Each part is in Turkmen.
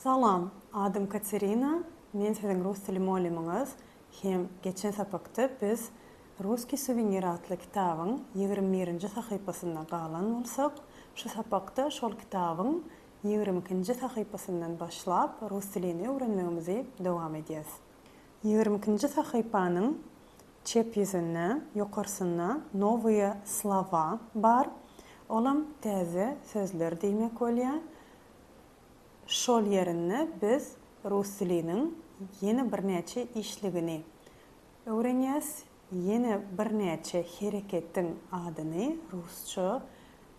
Salam, adym Katerina, men siziň rus dili mugallymyňyz hem geçen sapakda biz Russkiý suwenir atly kitabyň 21-nji sahypasynda galan bolsak, şu sapakda şol kitabyň 22-nji sahypasyndan başlap rus dilini öwrenmegimizi dowam edýäs. 22-nji sahypanyň çep ýüzünde, ýokarsynda Nowyýe slowa bar. Olam täze sözler diýmek bolýar. Şol ýerinde biz rus diliniň ýene birnäçe işligini öwrenýäs, ýene birnäçe hereketiň adyny rusça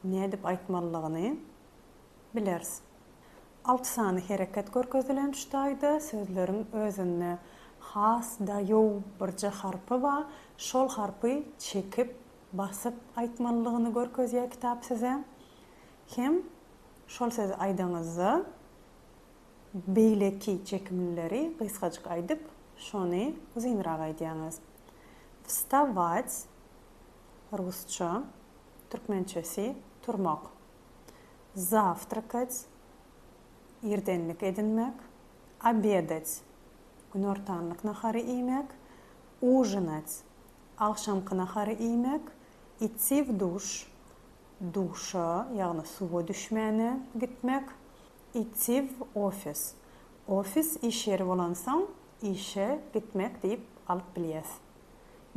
nädip aýtmalydygyny bileris. Alty sany hereket görkezilen şu taýda sözleriň özünde has daýow birje harpy bar, şol harpy çekip, basyp aýtmalydygyny görkezýär kitap size. Hem şol sözi aýdaňyzda beýleki çekimlileri gysgajyk aýdyp, şony uzynrak aýdýaňyz. Wstawać, rusça, türkmençesi turmak. Zawtrakać, irdenlik edinmek. Obedać, günortanlyk nahary iýmek. Ujinać, agşamky nahary iýmek. Idti w duş, duşa, ýagny suwa düşmäne gitmek. Idti w ofis, ofis iş ýeri bolansoň, işe gitmek diýip alyp bilýäs.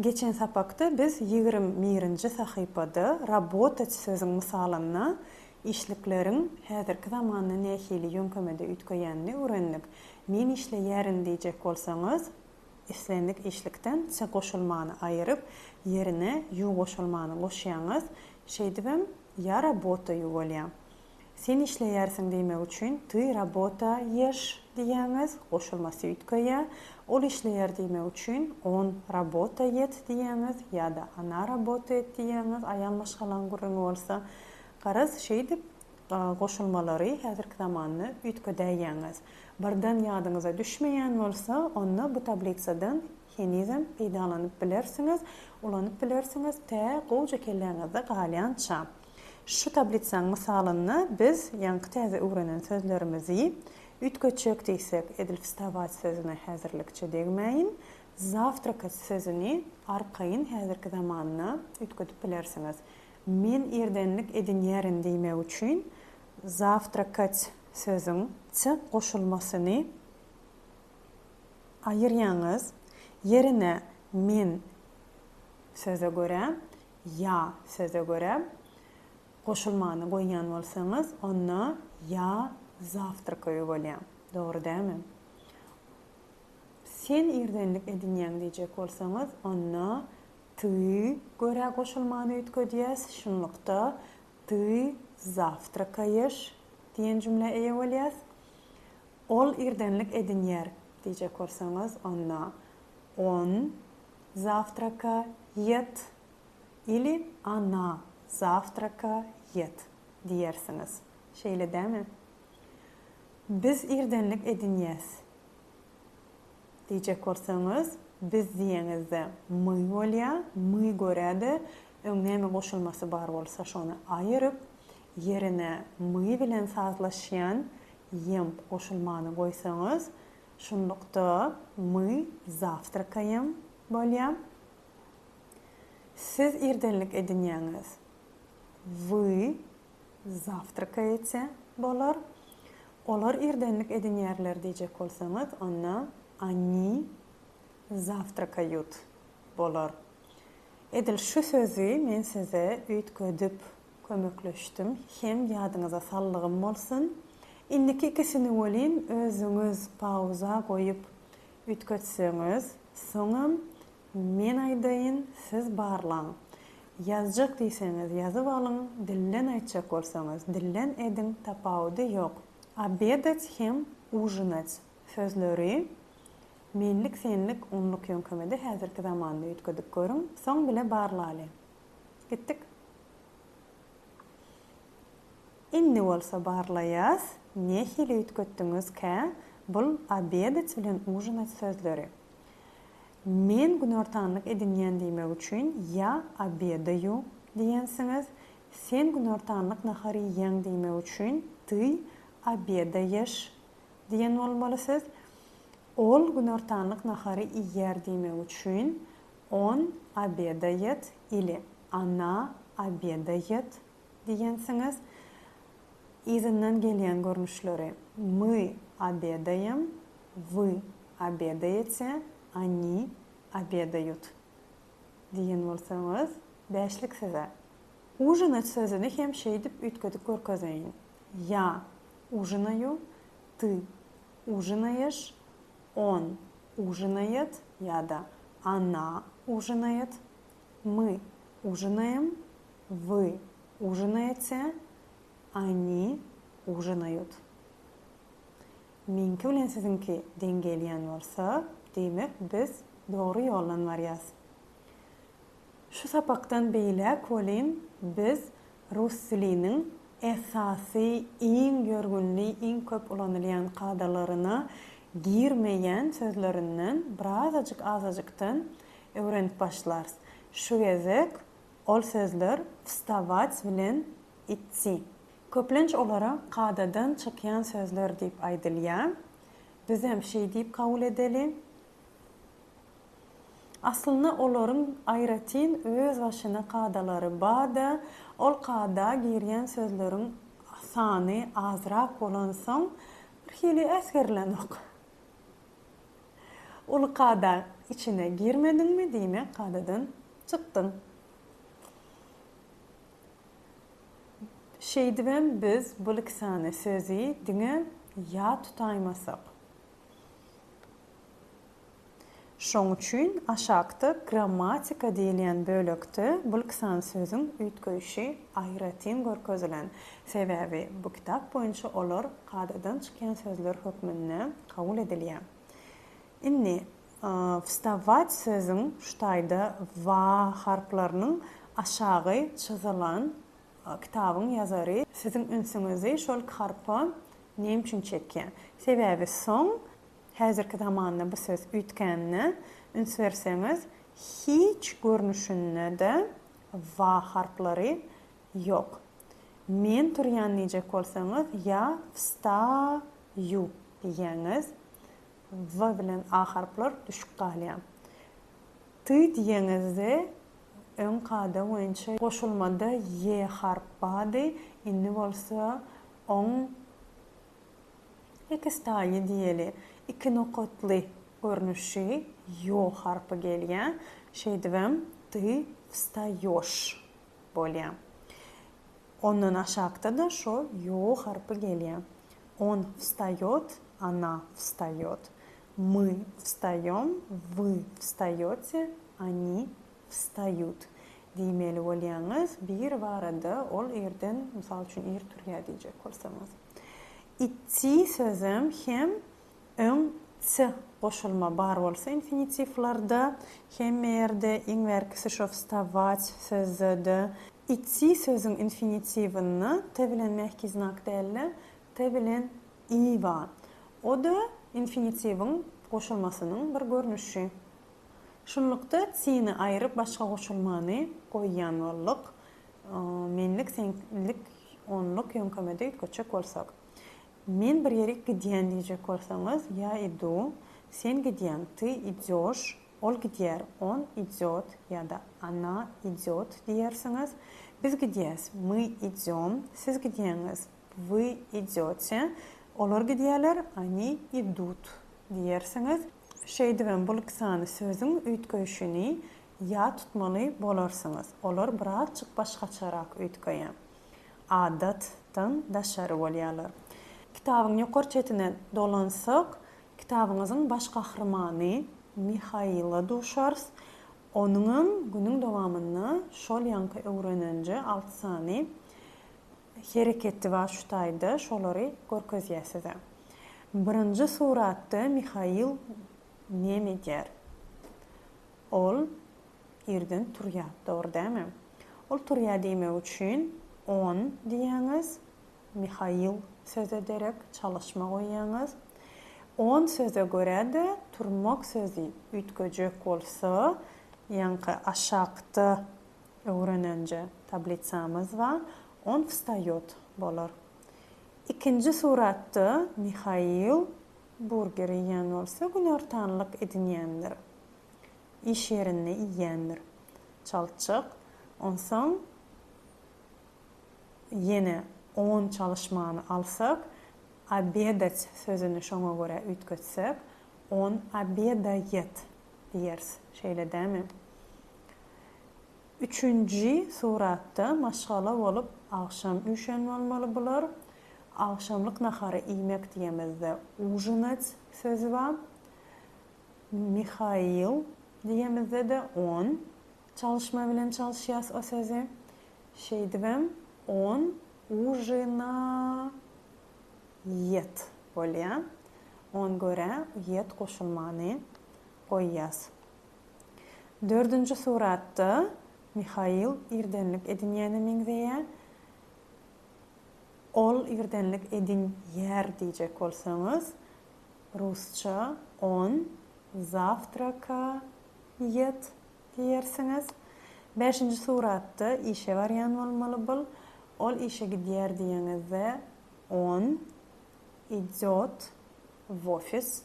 Geçen sapakda biz 21-nji sahypada rabotat sözüň mysalynda işlikleriň häzirki zamanda nähili ýöňkemede üýtgeýänini öwrendik. Men işleýärin diýjek bolsaňyz, islendik işlikden ç goşulmany aýyryp, ýerine ýu goşulmany goşýaňyz, şeýdibem ýa rabotaýu bolýar. Sen işleýärsiň diýmek üçin ty rabotaýeş diýýäňiz, goşulmasy üýtgeýär. Ol işleýär diýmek üçin on rabotaýet diýýäňiz ýa-da ona rabotaýet diýýäňiz, aýal maşgalaň gürrüňi bolsa. Garaz, şeýdip goşulmalary häzirki zamanda üýtgedäýýäňiz. Birden ýadyňyza düşmeýän bolsa, onda bu tablisadan henizem peýdalanyp bilersiňiz, ulanyp bilersiňiz tä gowja kelläňizde galýança. Şu tablisaň mysalynda biz ýaňky täze öwrenen sözlerimizi üýtgetjek diýsek, edil wstawać sözüne häzirlikçe degmäýin, zawtrakat sözüni arkaýyn häzirki zamanda üýtgedip bilersiňiz. Men irdenlik edinýärin diýmek üçin zawtrakat sözüň ç goşulmasyny aýyrýaňyz, ýerine men söze görä Ýa söze görä goşulmany goýýan bolsaňyz, onda ýa zawtrakaýu bolýar. Dogry dälmi? Sen irdenlik edinýäň diýjek bolsaňyz, onda ty görä goşulmany üýtgedýäs. Şunlukda, ty zawtrakaýeş diýen jümlä eýe bolýas. Ol irdenlik edinýär diýjek bolsaňyz, onda on zawtrakaýet ili ona zawtrakaýet diýersiňiz. Şeýle dämi? Biz irdenlik edinýäs diýjek bolsaňyz, biz diýeňizde my bolýar, my görä-de öň näme goşulmasy bar bolsa şony aýyryp, ýerine my bilen sazlaşýan ýem goşulmany goýsaňyz, Şunlukda, my zawtrakaýem bolýar. Siz irdenlik edinýäňiz. Wy zawtrakaýete bolar. Olar irdenlik edinýärler diýjek bolsaňyz, onda oni zawtrakaýut bolar. Edil şu sözi men size üýtgedip kömekleşdim hem ýadyňyza sallygym bolsun. Indiki ikisini welin özüňiz pauza goýup üýtgetseňiz, soňam men aýdaýyn, siz barlaň. Ýazjak diýseňiz ýazyp alyň, dilden aýtjak bolsaňyz dilden ediň, tapawudy ýok. Obedat hem ujinat sözleri menlik-senlik onluk ýöňkemede häzirki zamanda üýtgedip görüň, soň bile barlaly. Gitdik. Indi bolsa barlaýas, nähili üýtgetdiňizkä bul obedat bilen ujinat sözleri. Men günortanlyk edinýän diýmek üçin ýa obedaýu diýensiňiz, sen günortanlyk nahar iýýäň diýmek üçin ty obedaýeş. diýen bolmaly siz. Ol günortanlyk nahary iýýär diýmek üçin on obedaýet ili ona obedaýet diýensiňiz. Yzyndan gelýän görnüşleri my obedaýem, wy obedaýete, oni obedaýut diýen bolsaňyz, bäşlik size. Ужинать sözüni hem şeýdip üýtgedip görkezeýin. Ýa ужинаю, ty ужинаешь, on ужинает ýa-da ona ужинает, мы ужинаем, вы ужинаете, oni ужинают. Meňki bilen siziňki deň gelýän bolsa, diýmek biz dogry ýoldan barýas. Şu sapakdan beýläk welin biz rus diliniň esasy, iň ýörgünli, iň köp ulanylýan kadalaryna girmeýän sözlerinden birazajyk azajykdan öwrenip başlarys. Şu gezek ol sözler wstawać bilen idti. Köplenç olara kadadan çykýan sözler diýip aýdylýar. Bizem şeý diýip kabul edeli. Aslynda olaryň aýratyn özbaşyna kadalary bar-da, ol kada girýän sözleriň sany azrak bolansoň, birhili äsgerilenok. Uly kada içine girmediňmi, diýmek kadadan çykdyň. Şeýdibem biz bul iki sany sözi diňe ýat tutaýmasak. Şoň üçin aşakda grammatika diýilýän bölekde bul iki sany sözüň üýtgeýşi aýratyn görkezilen. Sebäbi bu kitap boýunça olar kadadan çykýan sözler hökmünde kabul edilýär. Indi wstawać sözüň şu taýda wa harplarynyň aşagy çyzylan kitabyň ýazary siziň ünsüňizi şol iki harpa näme üçin çekýär? Sebäbi soň Häzirki zamanda bu söz üýtgänine üns berseňiz, hiç görnüşinde-de wa harplary ýok. Men turýan diýjek bolsaňyz, ýa wstaýu diýýäňiz, w bilen a harplar düşüp galýar. Ty diýeňizde öň kada boýunça goşulmada ýe harp bardy, indi bolsa oň Ekistaýy diýeli, iki nokatly görnüşi ýo harpy gelýär. Şeýdibem ty wstaýoş bolýar. Ondan aşakda-da şo ýo harpy gelýär. On wstaýot, ona wstaýot. My wstaýom, wy wstaýote, oni wstaýut diýmeli bolýaňyz. Biri barada ol irden, mysal üçin, ir turýar diýjek bolsaňyz. Idti sözem hem öň t goşulma bar bolsa infinitiwlerde, hemme ýerde, iň bärkisi şo wstawać sözde-de. Idti sözüň infinitiwinde t bilen mähki znak däl-de, t bilen i bar. O-da infinitiwiň goşulmasynyň bir görnüşi. Şunlukda t-ni aýryp başga goşulmany goýýan bolduk. Menlik, senlik, onluk ýöňkemede üýtgetjek bolsak. Men bir ýerik gidýän diýjek bolsaňyz, ýa idu, sen gidýäň, ty idýoş, ol gidýär, on idýot ýa-da ona idýot diýersiňiz. Biz gidýäs, my idýom, siz gidýäňiz, wy idýote, olar gidýärler, oni idut diýersiňiz. Şeýdibem bul iki sany sözüň üýtgeýşini Ýat tutmaly bolarsyňyz. Olar birazjyk başgaçarak üýtgeýär. Adatdan daşary bolýarlar. Kitabyň ýokary çetine dolansak, kitabyňyzyň baş gahrymany Mihaila duşarys. Onuňam günüň dowamynda şol ýaňky öwrenenje alty sany hereketi bar şu taýda, şolary görkezýär size. Birinji suratda Mihail neme edýär? Ol irden turýar, dogry dälmi? Ol turýar diýmek üçin on diýýäňiz, Mihail söze derek çalyşma goýýaňyz. On söze görä-de turmak sözi üýtgejek bolsa, ýaňky aşakda öwrenenje tablisamyz bar, on wstaýot bolar. Ikinji suratda Mihail burger iýýän bolsa, günortanlyk edinýändir. Iş ýerinde iýýändir. Çaltjak. Onsoň ýene on çalyşmany alsak, obedat sözüni şoňa görä üýtgetsek, on obedaýet diýeris. Şeýle dämi? Üçünji suratda maşgala bolup agşam üýşen bolmaly bular. Agşamlyk nahary iýmek diýemizde ужинать sözi bar. Mihail diýemizde-de on çalyşma bilen çalyşýas o sözi. Şeýdibem on ужинаýet bolýar. On görä ýet goşulmany goýýas. Dördünji suratda Mihail irdenlik edinýäne meňzeýär. Ol irdenlik edinýär diýjek bolsaňyz, rusça on zawtrakaýet diýersiňiz. Bäşinji suratda işe barýan bolmaly bul. Ol işe gidýär diýeňizde on idýot w ofis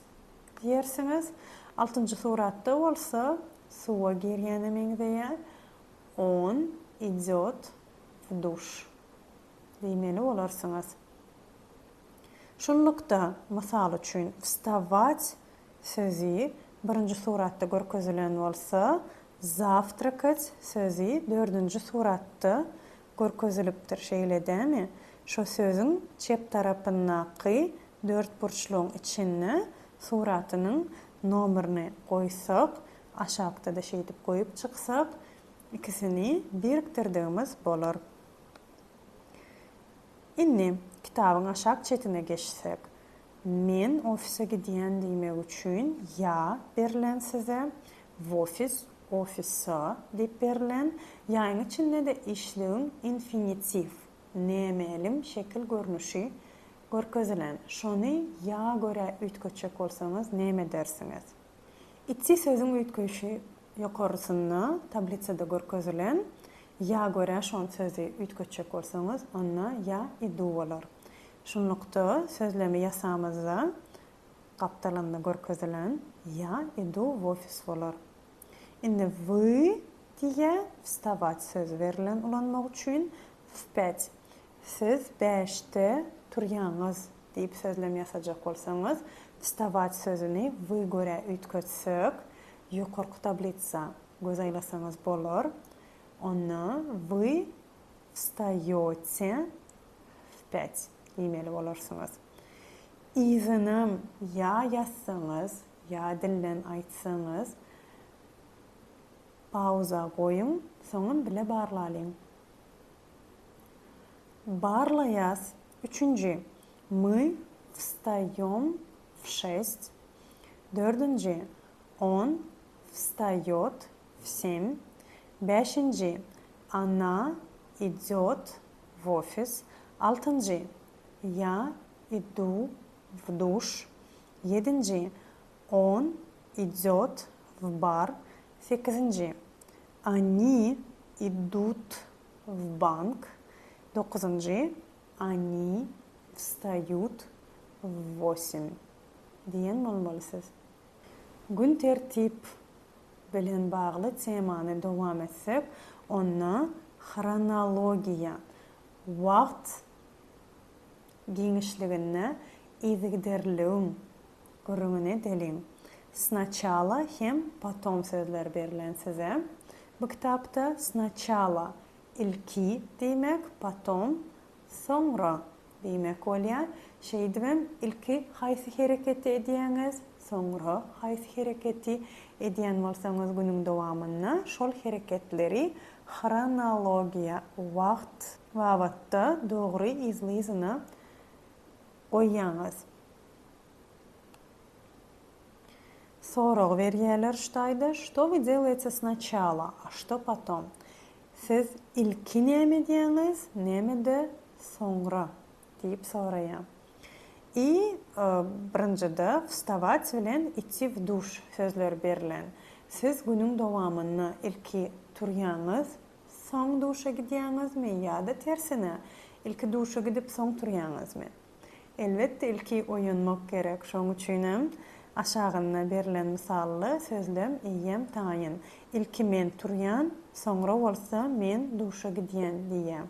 diýersiňiz. Altynjy suratda bolsa suwa girýäne meňzeýär. On idýot w duş diýmeli bolarsyňyz. Şunlukda, mysal üçin, wstawać sözi birinji suratda görkezilen bolsa, zawtrakać sözi dördünji suratda görkezilipdir, şeýle dämi? Şo sözüň çep tarapyndaky dörtburçlugyň içinde suratynyň nomerini goýsak, aşakda-da şeýdip goýup çyksak, ikisini birikdirdigimiz bolar. Indi kitabyň aşak çetine geçsek, Men ofise gidýän diýmek üçin ýa berlen size, w ofis, ofisa diýip berlen, ýaýyň içinde-de işligiň infinitiw, nämälim şekil görnüşi görkezilen. Şony ýa görä üýtgetjek bolsaňyz näme edersiňiz? Idti sözüň üýtgeýşi ýokarysynda tablisada görkezilen ýa görä şon sözi üýtgetjek bolsaňyz, onda ýa idu bolar. Şunlukda, sözlemi ýasamyzda gapdalynda görkezilen ýa idu w ofis bolar. Indi wy diýýä wstawać sözi berlen ulanmak üçin w pät. Siz bäşde turýaňyz diýip sözlem ýasajak bolsaňyz, wstawać sözüni wy görä üýtgetsek, ýokarky tablisa göz aýlasaňyz bolar. Onda wy wstaýote w pät diýmeli bolarsyňyz. Yzynam ýa ýazsaňyz, ýa dilden aýtsaňyz, pauza goýuň, soňam bile barlalyň. Barlaýas. Üçünji, My wstaýom w şest. Dördünji, On wstaýot w sem. Bäşinji, Ona idýot w ofis. Altynjy, Ýa idu w duş. Ýedinji, On idýot w bar. Sekizinji, Oni idut w bank. Dokuzynjy, Oni wstaýut w wosim diýen bolmaly siz. Gün tertip bilen bagly temany dowam etsek, onda hronologiýa, wagt giňişliginde yzygiderligiň gürrüňini edeliň. Snaçala hem potom sözleri berlen size. Bu kitapda snaçala ilki diýmek, potom soňra diýmek bolýar. Şeýdibem ilki haýsy hereketi edýäňiz, soňra haýsy hereketi edýän bolsaňyz günüň dowamynda şol hereketleri hronologiýa, wagt babatda dogry yzly-yzyna goýýaňyz. Sorag berýärler şu taýda, Što вы делаете snaçala, a što potom? Siz ilki näme edýäňiz, näme-de soňra? diýip soraýar. I birinjide wstawać bilen idti w duş sözleri berlen. Siz günüň dowamynda ilki turýaňyz, soň duşa gidýäňizmi ýa-da tersine, ilki duşa gidip soň turýaňyzmy? Elbetde ilki oýanmak gerek, şoň üçinem aşagynda berlen mysally sözlem eýýäm taýyn. Ilki men turýan, soňra bolsa men duşa gidýän diýýär.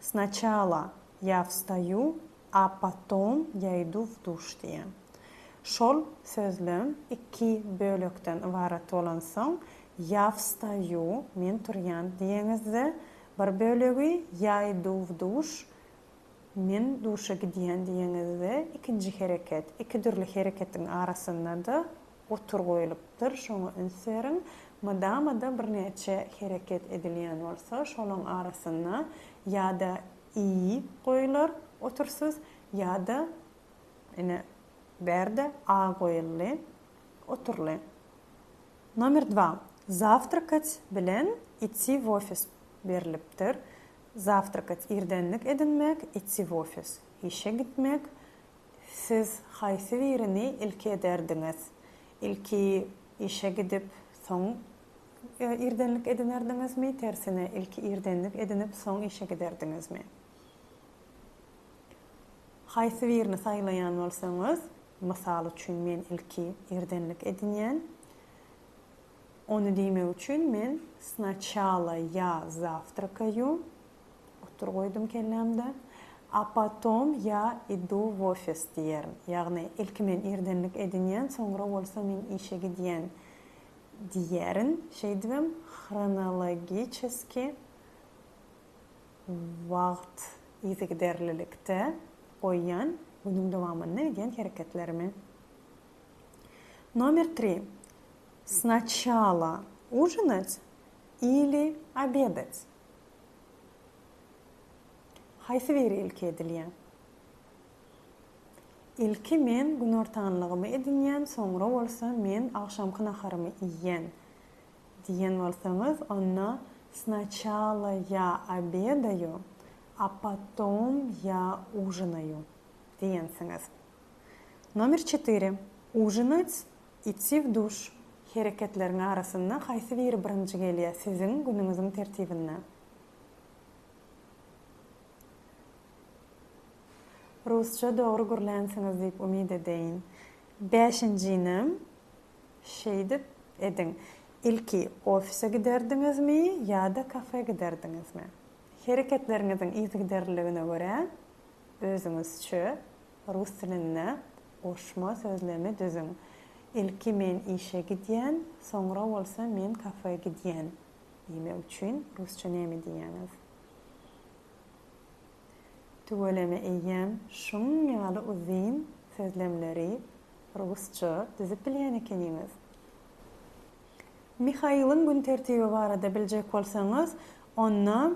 Snaçala ýa wstaýu, a potom ýa idu w duş diýýär. Şol sözlem iki bölekden ybarat bolansoň, ýa wstaýu, men turýan diýeňizde, bir bölegi ýa idu w duş, Men duşa gidýän diýeňizde ikinji hereket, iki dürli hereketiň arasynda-da otur goýlupdyr, şoňa üns beriň. Mydama-da birnäçe hereket edilýän bolsa, şolaň arasynda ýa-da i goýular otursyz, ýa-da ine bärde a goýuldy, oturly. Nomer dva. Zawtrakat bilen idti w ofis berlipdir. Zawtrakat irdenlik edinmek, idti w ofis, işe gitmek. Siz haýsy birini ilki ederdiňiz? Ilki işe gidip, soň irdenlik edinerdiňizmi, tersine, ilki irdenlik edinip, soň işe giderdiňizmi? Haýsy birini saýlaýan bolsaňyz, mysal üçin, men ilki irdenlik edinýän. Ony diýmek üçin men snaçala ýa zawtrakaýu, otur goýdum kellämde, a potom ýa idu w ofis diýerin. Ýagny ilki men irdenlik edinýän, soňra bolsa men işe gidýän diýerin. Şeýdibem hronologiçeski wagt yzygiderlilikde goýýan günüň dowamynda edýän hereketlerimi. Nomer tri. Snaçala ujinat ili obedat? Haýsy biri ilki edilýär? Ilki men günortanlygymy edinýän, soňra bolsa men agşamky naharymy iýýän diýen bolsaňyz, onda snaçala ýa obedaýu, a potom ýa ujinaýu diýensiňiz. Nomer çetiri. Ujinat Idti w duş. Hereketleriň arasynda haýsy biri birinji gelýär siziň günüňiziň tertibinde? Rusça dogry gürlänsiňiz diýip umyt edeýin. Bäşinjinem şeýdip ediň. Ilki ofise giderdiňizmi ýa-da kafe giderdiňizmi? Hereketleriňiziň yzygiderliligine görä özüňizçe Rus dilinde goşma sözlemi düzüň. Ilki men işe gidýän, soňra bolsa men kafe gidýän diýmek üçin rusça näme diýýäňiz? Tüweleme eýýäm şuň ýaly uzyn sözlemleri rusça düzüp bilýän ekeniňiz. Mihailiň gün tertibi barada biljek bolsaňyz, onda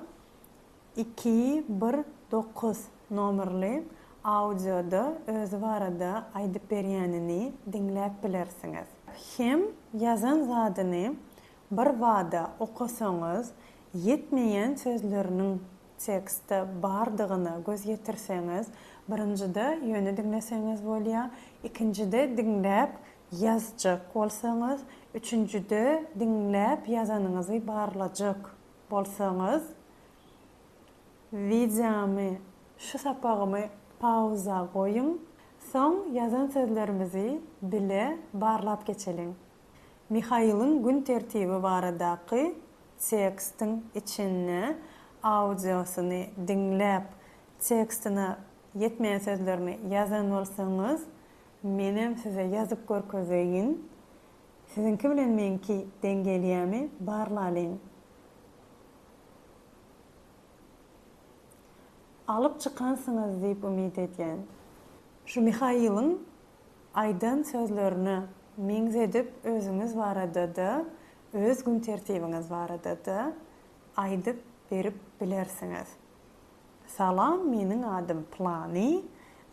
Iki, bir, dokuz nomerli audioda özi barada aýdyp berýänini diňläp bilersiňiz. Hem ýazan zadyny bir bada okasaňyz ýetmeýän sözleriniň tekstde bardygyna göz ýetirseňiz, birinjide ýöne diňleseňiz bolýar, ikinjide diňläp ýazjak bolsaňyz, üçünjide diňläp ýazanyňyzy barlajak bolsaňyz wideomy şu sapagymy pauza goýuň soň ýazan sözlerimizi bile barlap geçeliň. Mihailiň gün tertibi baradaky tekstiň içinde audiosyny diňläp tekstine ýetmeýän sözlerini ýazan bolsaňyz menem size ýazyp görkezeýin. Siziňki bilen meňki deň gelýämi barlalyň. Alyp çykansyňyz diýip umyt edýän. Şu Mihailiň aýdan sözlerine meňzedip özüňiz barada-da, öz gün tertibiňiz barada-da aýdyp berip bilersiňiz. Salam meniň adym Plany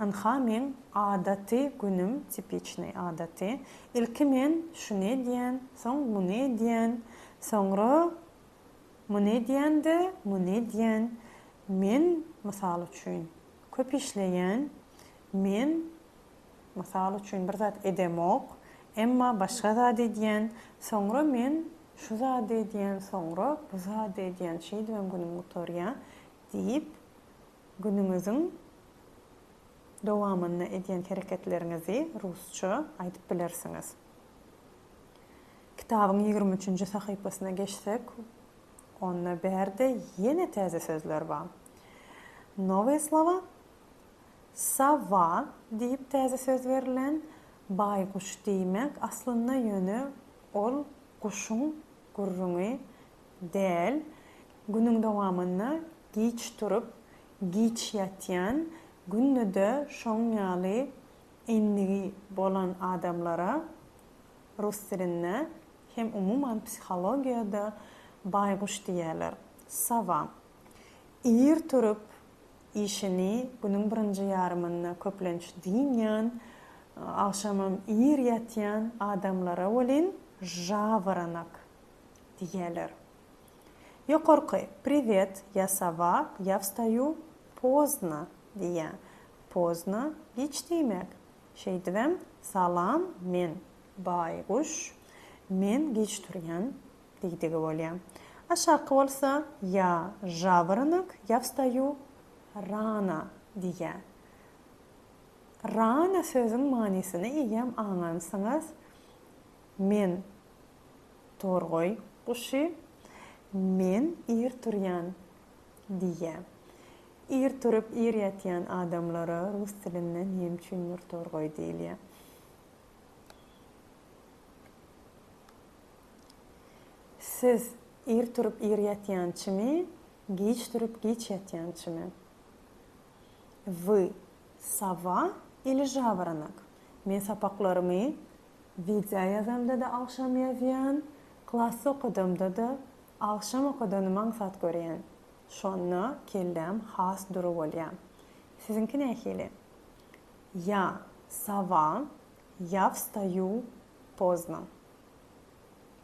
ynha meň adaty günüm tipiçnyý adaty ilki men şuny edýän soň muny edýän soňra muny edýände muny edýän men mysal üçin köp işleýän men mysal üçin bir zat edemok emma başga zat edýän soňra men Şu zady edýän, soňra bu zady edýän, şeýdibem günüm gutarýar diýip, günüňiziň. dowamynda edýän hereketleriňizi rusça aýdyp bilersiňiz. Kitabyň 23-nji sahypasyna geçsek, onda bärde ýene täze sözler bar. Nowe slowa, Sowa diýip täze söz berlen, baýguş diýmek aslynda ýöne ol guşuň gürrüňi däl, günüň dowamynda giç turup, giç ýatýan, günde-de şoň ýaly endigi bolan adamlara rus dilinde hem umuman psihologiýada baýguş diýýärler. Sowa. Ir turup, Işini günüň birinji ýarymynda köplenç dynýan, agşamam ir ýatýan adamlara welin žaworonok diýýärler. Ýokarky Priwet, ýa sowa, ýa wstaýu pozdno diýýär. Pozdno giç diýmek. Şeýdibem Salam, men baýguş, men giç turýan diýdigi bolýar. Aşaky bolsa ýa žaworonok, ýa wstaýu rano diýýär. Rano sözüň manysyny eýýäm aňansyňyz. Men torgaý guşy, men ir turýan diýýär. Ir turup, ir ýatýan adamlara rus dilinde näme üçindir torgaý diýilýär. Siz ir turup ir ýatýançymy, giç turup giç ýatýançymy? Вы sova ili žaworonok? Men sapaklarymy wideo ýazamda-da agşam ýazýan, klasda okadamda-da agşam okadanymy aňsat görýän. Şonda kelläm has dury bolýar. Siziňki nähili? Ýa sova, ýa wstaýu pozdno.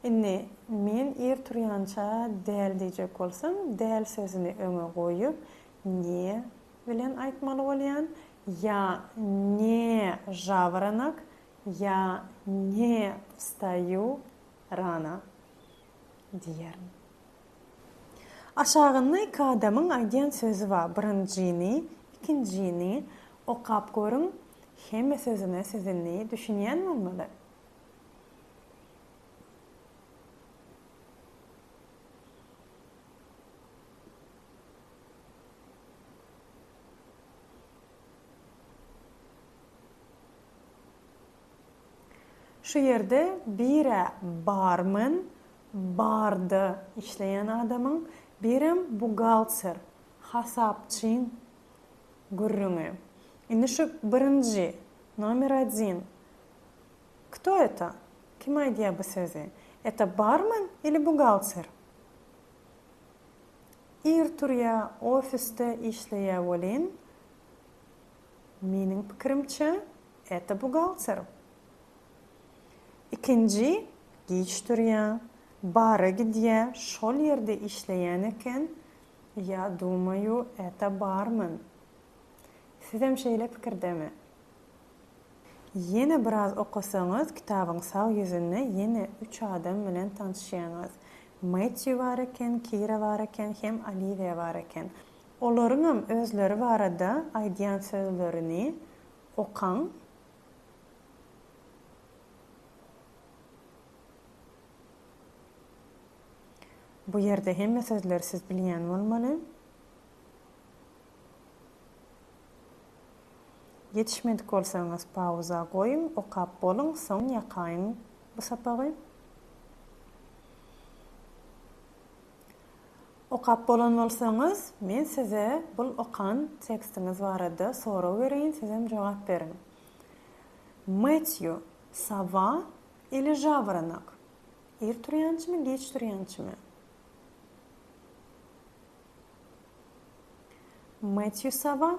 Indi men ir turýança däl diýjek bolsam, däl sözüni öňe goýup, ne bilen aýtmaly bolýan, ýa ne žaworonok, ýa ne wstaýu rano diýerin. Aşagynda iki adamyň aýdýan sözi bar, birinjini, ikinjini okap görüň, hemme sözüne siz indi düşünýän bolmaly. Şu ýerde bir-ä barmen, barda işleýän adamyň, birem buhgalter, hasapçyň gürrüňi. Indi şu birinji, nomer odin, Kto eto? Kim aýdýar bu sözi? Eto barmen ili buhgalter? Ir turýa, ofisde işleýä welin, meniň pikirimçe, eto buhgalter. Ikinji, giç turýa, bara gidýä, şol ýerde işleýän eken, ýa dumaýu, eto barmen. Sizem şeýle pikirdemi? Ýene biraz okasaňyz, kitabyň sag ýüzünde ýene üç adam bilen tanyşýaňyz. Metýu bar eken, Kira bar eken hem Oliwiýa bar eken. Olaryňam özleri barada aýdýan sözlerini okaň. Bu ýerde hemme sözleri siz bilýän bolmaly. Ýetişmedik bolsaňyz pauza goýuň, okap boluň, soň ýakaýyň bu sapagy. Okap bolan bolsaňyz, men size bul okan tekstiňiz barada sorag bereýin, sizem jogap beriň. Metýu, sowa ili žaworonok? Ir turýançymy, giç turýançymy? Metýu sowa?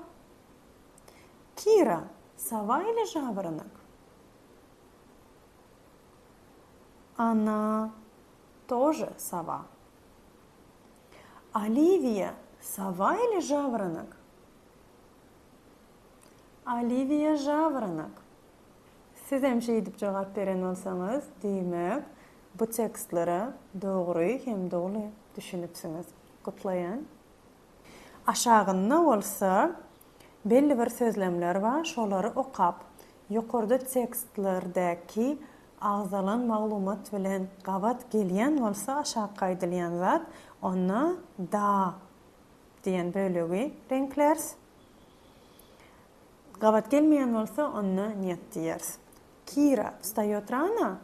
Kira, sowa ili žaworonok? Ona тоже sowa. Oliwiýa, sowa ili žaworonok? Oliwiýa žaworonok. Sizem şeýdip jogap beren bolsaňyz, diýmek, bu tekstlere dogry hem doly düşünipsiňiz. Gutlaýan. Aşagynda bolsa. Belli bir sözlemler bar, şolary okap, ýokarda tekstlerdäki agzalan maglumat bilen gabat gelýän bolsa aşakky aýdylýan zat, onda da diýen bölegi reňkläris. Gabat gelmeýän bolsa, onda net diýeris. Kira wstaýot rano?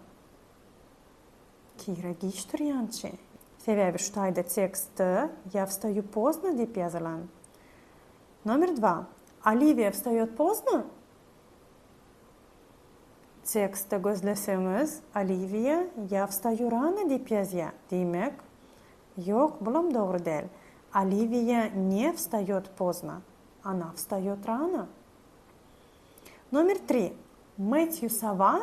Kira giç turýançy. Sebäbi şu taýda tekstde ýa wstaýu pozdno diýip ýazylan. Nomer dva. Oliwiýa wstaýot pozdno? Tekstde gözleseňiz, Oliwiýa ýa wstaýu rano diýip ýazýar. Diýmek, ýok, bulam dogry däl. Oliwiýa ne wstaýot pozdno. Ona wstaýot rano. Nomer tri. Metýu sowa?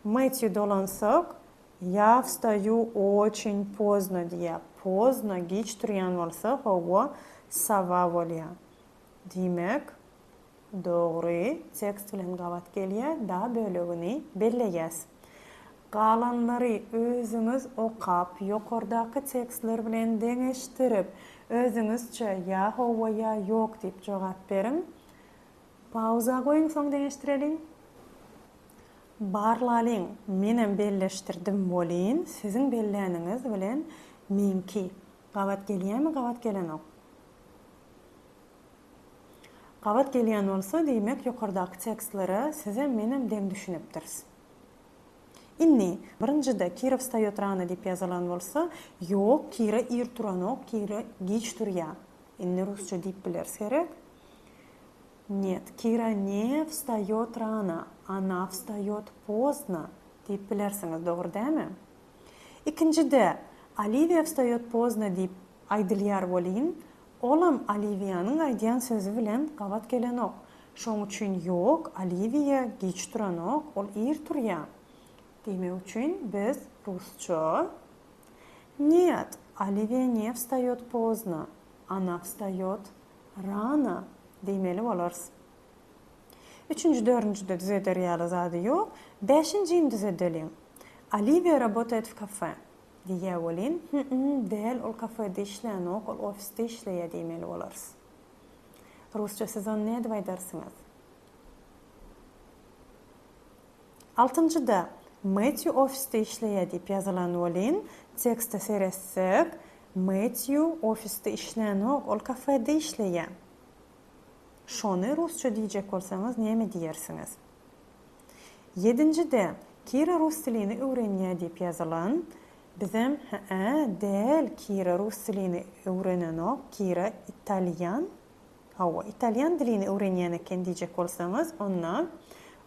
Metýu dolansak, Ýa wstaýu oçin pozdno diýýär. Pozdno, giç turýan bolsa, hawa, sowa bolýar. Diýmek, dogry, tekst bilen gabat gelýär, da bölegini belleýäs. Galanlary özüňiz okap, ýokardaky tekstler bilen deňeşdirip, özüňizçe ýa hawa, ýa ýok diýip jogap beriň. Pauza goýuň soň deňeşdireliň. Barlalyň, menem belleşdirdim welin siziň belläniňiz bilen meňki gabat gelýämi gabat gelenok. Gabat gelýän bolsa diýmek ýokardaky tekstlere sizem menem deň düşünipdiris. Indi, birinjide Kira wstaýot rano diýip ýazylan bolsa, ýok Kira ir turanok Kira giç turýa. Indi rusça diýip bileris gerek. Net, Kira ne wstaýot rano, ona wstaýot pozdno diýip bilersiňiz, dogry dälmi? Ikinjide, Oliwiýa wstaýot pozdno diýip aýdylýar welin, olam Oliwiýanyň aýdýan sözi bilen gabat gelenok. Şoň üçin ýok, Oliwiýa giç turanok, ol ir turýa. Diýmek üçin biz rusça Net, Oliwiýa ne wstaýot pozdno, ona wstaýot Rano diýmeli bolarys. Üçünji, dördünjide düzeder ýaly zady ýok. Bäşinjini düzedeliň. Oliwiýa rabotaýet w kafe. Diýýä welin, hü-üm, däl, ol kafede işlänok, ol ofisde işleýä diýmeli bolarys. Rusça siz ony nädip aýdarsyňyz? Altynjyda, Metýu ofisde işleýär diýip ýazylan welin, tekste seretsek, Metýu ofisde işlänok, ol kafede işleýär. Şony rusça diýjek bolsaňyz näme diýersiňiz? Ýedinjide, Kira rus dilini öwrenýär diýip ýazylan, bizem, hä-ä, däl, Kira rus dilini öwrenenok, Kira italýan Hawa, italýan dilini öwrenýän eken diýjek bolsaňyz, onda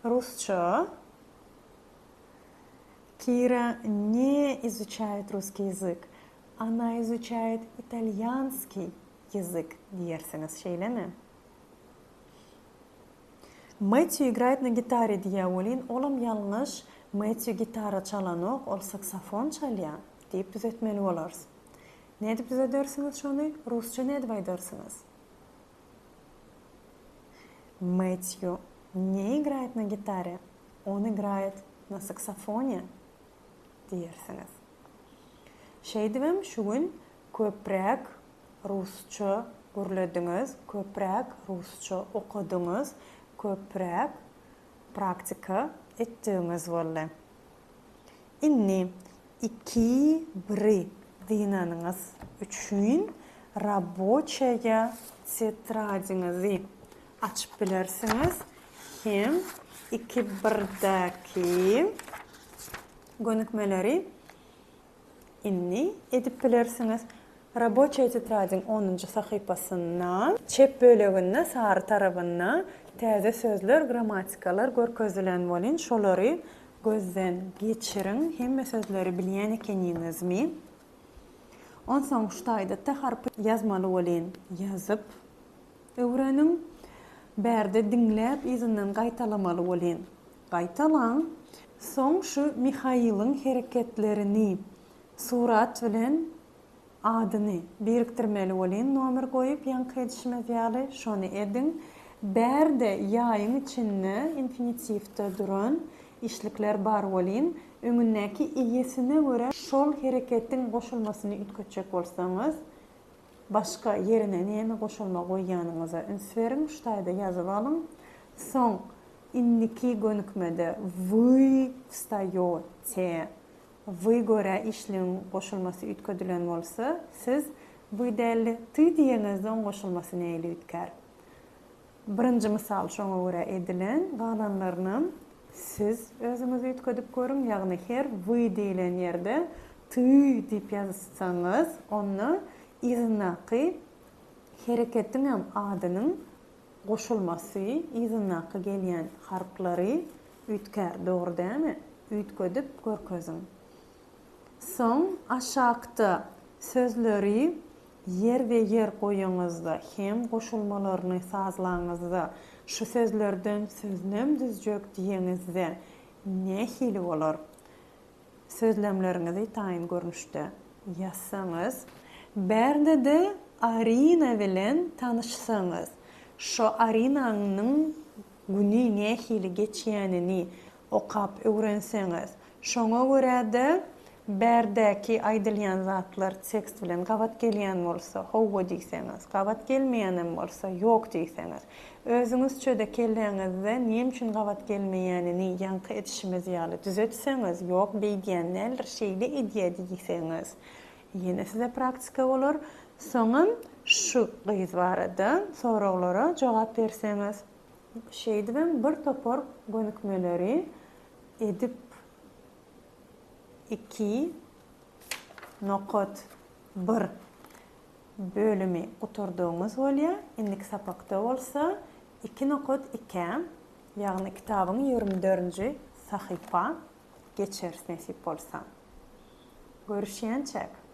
rusça Kira ne izuçaet russkiý ýazyk, ona izuçaet italýanskiý ýazyk diýersiňiz, şeýlemi? Metýu igraet na gitare diýýär welin, olam ýalňyş, Metýu gitara çalanok, ol saksofon çalýar diýip düzetmeli bolarys. Nädip düzedersiňiz şony? Rusça nädip aýdarsyňyz? Metýu ne igraet na gitare, on igraet na saksofone diýersiňiz. Şeýdibem şu gün köpräk rusça gürlediňiz, köpräk rusça okadyňyz, köpräk praktika etdigiňiz boldy. Indi iki biri dynanyňyz üçin raboçaýa tetradyňyzy açyp bilersiňiz hem iki birdäki gönükmeleri Indi edip bilersiňiz. Raboçaýa tetradyň onunjy sahypasynda, çep böleginde sary tarabynda täze sözler, grammatikalar görkezilen welin şolary gözden geçiriň, hemme sözleri bilýän ekeniňizmi? Onsoň şu taýda T harpy ýazmaly welin ýazyp öwreniň. Bärde diňläp yzyndan gaýtalamaly welin Gaýtalaň. Soň şu Mihailiň hereketlerini surat bilen adyny birikdirmeli welin nomer goýup ýaňky edişimiz ýaly şony ediň. Bärde ýaýyň içinde infinitiwde duran işlikler bar welin öňündäki eýesine görä şol hereketiň goşulmasyny üýtgetjek bolsaňyz. Başga ýerine näme goşulma goýýanyňyza üns beriň, şu taýda ýazyp alyň. Soň indiki gönükmede Вы wstaýote. Вы görä işligiň goşulmasy üýtgedilen bolsa, siz Вы däl-de Ty diýeňizde oň goşulmasy nähili üýtgär? Birinji mysal şoňa görä edilen, galanlarynam siz özüňiz üýtgedip görüň, ýagny her Вы diýlen ýerde Ty diýip ýazsaňyz, onda yzyndaky hereketiňem adynyň goşulmasy, yzyndaky gelýän harplary üýtgär, dogry dälmi? Üýtgedip görkeziň. Soň aşakda sözleri ýerbe-ýer goýaňyzda hem goşulmalaryny sazlaňyzda, şu sözlerden sözlem düzjek diýeňizde nähili bolar? Sözlemleriňizi taýyn görnüşde ýazsaňyz, bärde-de Arina bilen tanyşsaňyz, şo Arinanyň güni nähili geçýänini okap öwrenseňiz, şoňa görä-de bärdäki aýdylýan zatlar tekst bilen gabat gelýän bolsa, howwa diýseňiz, gabat gelmeýänem bolsa, ýok diýseňiz, özüňizçe-de kelläňizde näme üçin gabat gelmeýänini ýaňky edişimiz ýaly düzetseňiz, ýok beýdýän däldir, şeýle edýä diýseňiz, ýene size praktika bolar. Soňam şu gyz barada soraglara jogap berseňiz. Şeýdibem bir topar gönükmeleri edip iki nokat bir bölümi gutardygyňyz bolýar. Indiki sapakda bolsa iki nokat ikä, ýagny kitabyň 24-nji sahypa geçeris nesip bolsa. Görüşýänçäk!